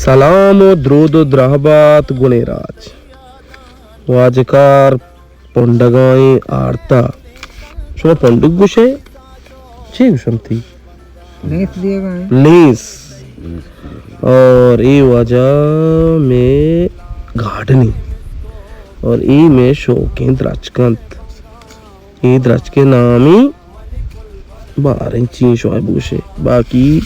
سلام و درود و درہبات گونے راج۔ واجکار پنڈگائیں آرتا۔ شما پنڈگ گوشے؟ چی گوشنتی؟ لیس دیگا ہے۔ لیس۔ اور اے واجہ میں گارڈنی۔ اور اے میں شوقیں درچکنت۔ اے درچکے نامی باریں چین شما بگوشے۔ باقی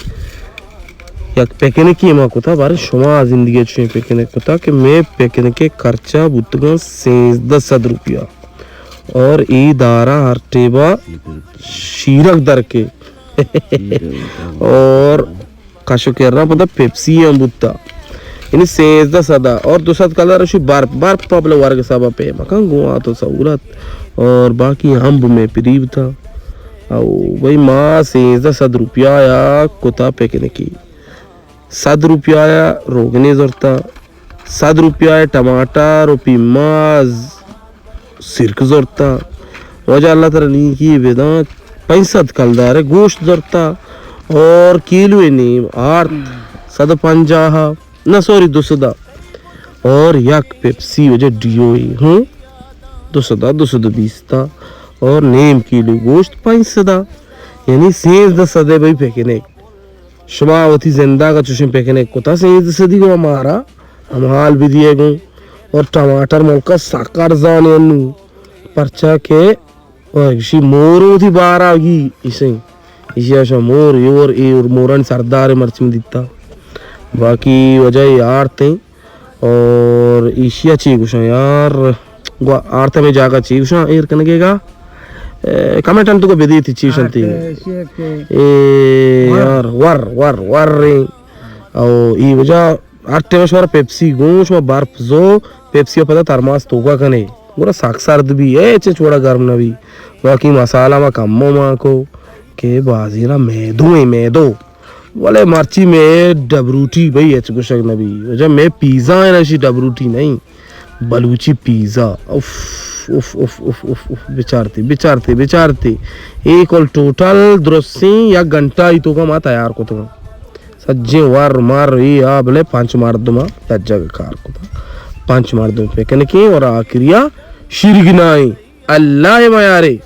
یک پکنکی ما کتا، باریں شما زندگی چین پکنک کتا کہ میں پکنک خرچہ بوتگاں سیزدہ سد روپیہ۔ اور اے دارا ہر ٹیبا شیرک در کے۔ اور کشو کرا پدا پیپسی ہم بوتا، یعنی سیزدہ سدا اور دو سد کلدار شی برپ، برپ پا بلے ورگ سبا پہ مکان گوا تو سہولت۔ اور باقی ہم بو میں پری بوتا۔ او بھئی ما سیزدہ سد روپیہ یا کتا پکنکی، سد روپیہ یا روگنے زرتا، سد روپیہ ٹماٹر و پیماز سرک زرتا۔ واجہ اللہ ترا نیکی بدان، پنچ سد کلدار گوشت زرتا اور کیلو نیم آرت، سد پنجاہ، نہ سوری، دو سدا۔ اور یک پیپسی واجہ ڈیو ای، ہوں، دو سدا، دو سد بیستا۔ اور نیم کیلو گوشت پنچ سدا، یعنی سیزدہ سدے بھئی پکنک۔ شما وتی زندگ ء چوشیں پکنک کتا سیزدہ سدی گوں مارا ہم حال بدیے گوں۔ اور ٹماٹر ملک ء سک ارزان انو، پرچا کہ او گشی مور وتی بارا گی اسیں، اسی اشا مور یور اے اور مورانی سردار مرچی من دیتا۔ باقی واجہ یار تیں۔ اور ایشیا چی گوشاں یار؟ گوا آرتا میں جاگہ چی گوشاں ایر کنگے گا؟ اے، کمنٹ ہم تو کو بدیتی چی شنتی۔ آرت ایشیا کے اے ور۔ یار، ور، ور، ور رے۔ او، ای وجہ ہر ٹائم شمارا پیپسی گوں، شما برف زو، پیپسی پدا ترماس توکا کنے۔ گورا سک سرد بی، اے چے چوڑا گرم نہ بی۔ باقی مسالہ ما کمو ما کو، کہ بازی را میدو ایں، میدو۔ ولے مرچی میں ڈبروٹی بھئی ہچ گوشگ نہ بی۔ وجہ میں پیزا ہے نشی ڈبروٹی نہیں۔ Balochi pizza. If, if, if, if, if, if, بچارتے، بچارتے، بچارتے۔ اے کل ٹوٹل درسیں یک گھنٹہ ای توکا ما تیار کتگا۔ سجیں ور مر ای آ بلے پنچ مردم یک جگہ کار کتا۔ پنچ مردم پکنکیں اور آخریا شیرگنائیں۔ اللہ میارے۔